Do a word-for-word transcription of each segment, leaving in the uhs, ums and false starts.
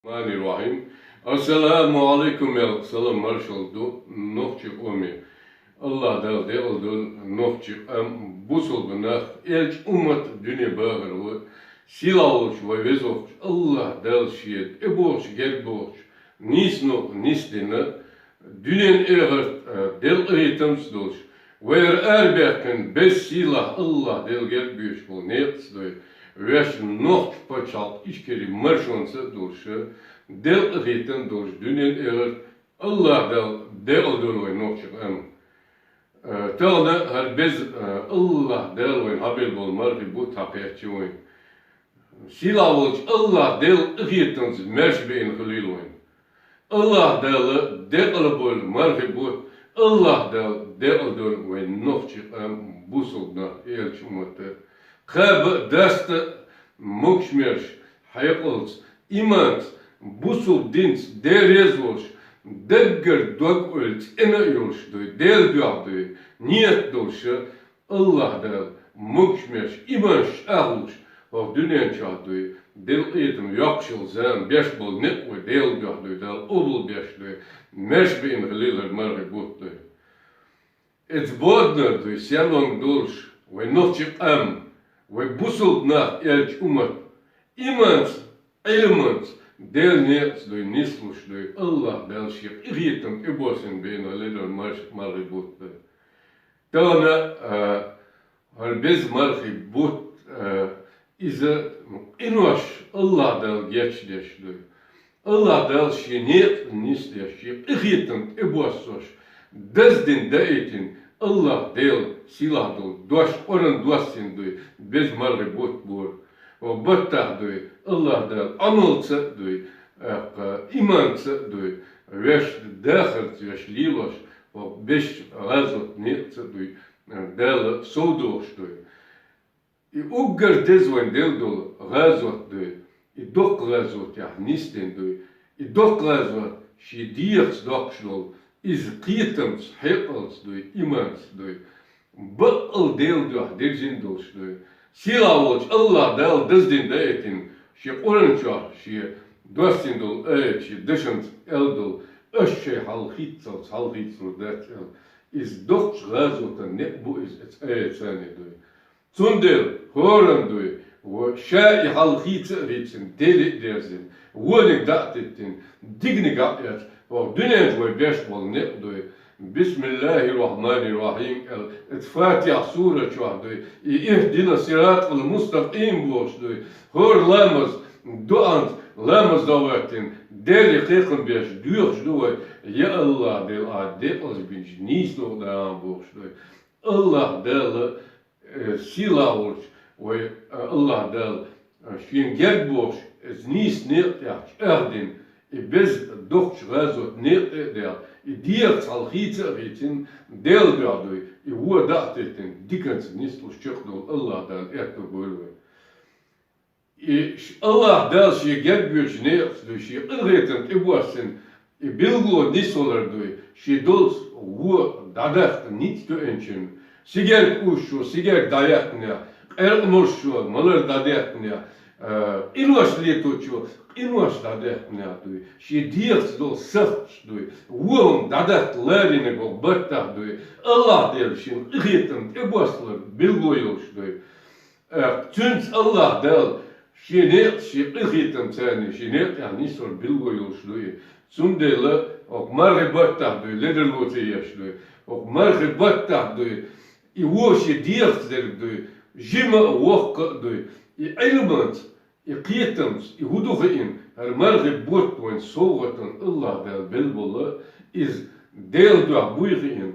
Рахманир Рахим. Ассаламу алейкум, ял салам маршал ду нохчи къоме. Аллах Дала декъал долда нохчи къам, бусулба нах, элча уммат дуьне бахар ва. Сийлахь волча вай везача Аллах Дала шен тӀебохуш, герга бохуш, нийсонна нийсдина, дуьнен эхарт а делкъахетамца долуш, вай хӀара арабаьхкина беза сийлахь Аллах Дала герга боьдуш болу некъаца дой, вешан нохча пачхьалкх Ичкери маршонца а долуш, делкъахетам долуш дуьнен эхарт Аллах Дала декъал долу вай нохча къам. Э, тахана хӀара беза, э, Аллах Дала вайна хьабелла болу мархи бутт хьакхаьчча вайна. Сийлахь волчу Аллах Дала къинхетамца маьрша беана хилийла вайна. Аллах Дала декъала болу мархи бутт, Аллах Дала декъала долу вайн нохчи къам, бусулба нах, элча уммата. Кхаба а, даста а могуш-маьрша, хьекъалца, иманца, бусулба динца, Дела реза волуш, даггара дог-ойла цӀена а йолуш дуй, Дела дуьхьа дуй, ният долуша, Аллах Дала могуш-маьрша, иман чӀагӀлуш, хӀокху дуьнен чохь дуй, делкъетам йоккхуш йолу зама беш болу некъ вай Дела дуьхьа дуй, Дала къобал беш дуй, маьрша беана хилийла хӀара мархи бутт дуй. Эца боданар дуй, серлонга долуш, вай нохчи къам, вай бусулба нах, элча уммат, иманца, Ӏилманца, Делан некъаца дуй, нислуш дуй, Аллах Дала шен къинхетам тӀебоссина беана хилийла хӀара марш-, мархи бутт дуй. Тахана, а, хӀара беза мархи бутт, а, иза къинош Аллах Дала гечдеш дуй. Аллах Дала шен некъа нисдеш, шен къинхетам тӀебоссош, даздина даийтина, Аллах Дела сийлахь долу дош Къуръан доссийна дуй, беза мархи бутт бора. Ва баттахь дуй, Аллах Дала Ӏамалца а дуй, тӀаккха иманца а дуй, вешан дахарца веш лелош, ва беш гӀазот некъаца а дуй, Дала совдохуш дуй. И уггар деза вайн делла долу гӀазот дуй, и доккха гӀазотехь нисдина дуй, и доккха гӀазот шен дегӀаца доккхуш долу, иза кхетамца, хьекъалца дуй, иманца дуй, баккъал Делан дуьхьа дирзина долуш дуй. Сийлахь волчу Аллах Дала даздина даийтина, шен Къуръан чохь шен доссийна долу аят шен дашанца аьлла долу, аш шайн хьалхийццалц хьалхийцалур дац аьлла. Иза доккхачу гӀазотан некъ бу иза, эца аятца дуй. Цундела хӀоранна дуй, ва ша и хьал хийца а хийцина, дели а дерзина, вониг дӀа а теттина, дигниг а эцна, хӀокху дуьнен чу вай беш болу некъ дуй. Бисмиллахир-рахманир-рахим аьлла, эца Фатихьа сура чохь дуй, и ихьдина сиратал мустакъим бохуш дуй. ХӀора ламаз, дуӀанца, ламаз дӀахӀоьттина, Деле кхайкхам беш, доьхуш ду вай, я Аллах Дела, ахь декъалж бинчу нийсонах дагӀан бохуш дуй. Аллах Дала, э, сийлахь волчу вай, э, Аллах Дала, э, шен герга бохуш, эца нийса некъа тӀехь чӀагӀдина, и беза доккхачу гӀазот некъа тӀе а даьлла, и дегӀаца хьал хийца а хийцина, Делан дуьхьа дуй, и вон дӀа а теттина, диканца нислуш чекхдолу Аллах Дала аьтто бойла вай. И ш-, Аллах Дала шен герга боьдучу некъаца дуй, шен къинхетам тӀебоссина, и билгало нисвалар дуй, шен долчу вон дӀадаккха ницкъ тоьъначунна, сигерг уьссучо сигерг дӀаяьккхинехь, къеркъа молучо малар дӀадаьккхинехь, а, къинош леточо къинош дӀадаьккхинехь дуй, шен дегӀаца долу сахташ дуй, вон хӀума дӀадаккха ларинарг хӀокху баттахь дуй, Аллах Дела шен къинхетам тӀебоссалар билгало йолуш дуй. Э, цуьнца Аллах Дала шен некъаца, шен къинхетамца шен некъа тӀехь нислар билгало йолуш ду и. Цундела хӀокху мархи баттахь дуй, ледарло ца еш дуй, хӀокху мархи баттахь дуй, и вон шен дегӀаца дерг дуй, жима а, воккха а дуй, и Ӏилманца, и кхетамца, и хӀун ду хиъна, хӀара мархи бутт вайн совгӀатана Аллах Дала белла болу, иза Делан дуьхьа буй хиъна,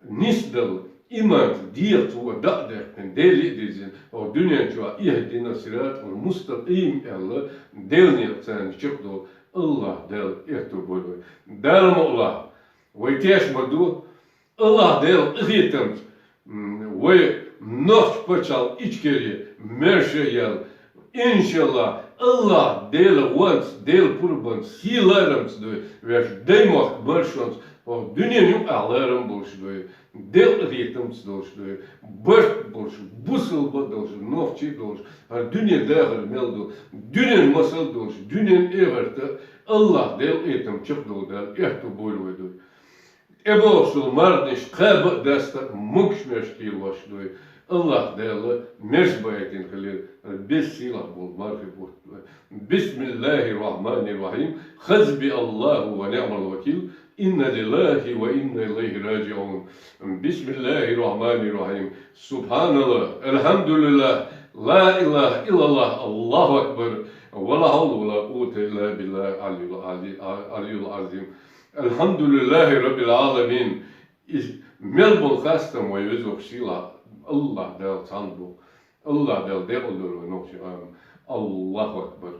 нисдала, иманца, дегӀаца вон дӀа а даьккхина, Деле а дирзина, хӀокху дуьнен чохь ихьдина сиратал мустакъим аьлла, Делан некъаца чекхдолу Аллах Дала аьтто бойла вай. Дала ма Аллах, вай теш ма ду, Аллах Дела къинхетамца, м, вай нохча пачхьалкх Ичкери маьрша а яьлла, Иншаллах, Аллах Дела ванц, Дела пурбанц, сий ларамц дуй, веш даймахк маршонц, о дуьнен юкъа ларам болуш дуй, Дел къахетамц долуш дуй, барт болуш, бусалба долуш, нохчий долуш, хӀара дуьне дахар мел ду, дуьнен масал долуш, дуьнен эгӀарта, Аллах Дел къахетам чекхдолу Дала, эхь ду буйла вай дуй. ТӀебогӀуш долу марханаш кхаба а даста а могуш-маьрша кхелош дуй. Аллах Дала мерза баийтина хилира, беза сийлахь болу мархи бутт дуй. بسم الله الرحمن الرحيم. حسبي الله ونعم الوكيل. إنا لله وإنا إليه راجعون. بسم الله الرحمن الرحيم. سبحان الله. الحمد لله. لا إله إلا الله. الله أكبر. ولا حول ولا قوة إلا بالله العلي العظيم. العلي العظيم. الحمد لله رب العالمين. Иза мел болу хастам вай везачу сийлахь Аллах Дала цхьанна ду. Аллах Дала декъал дойла вай нохчийн къам. Аллаху акбар.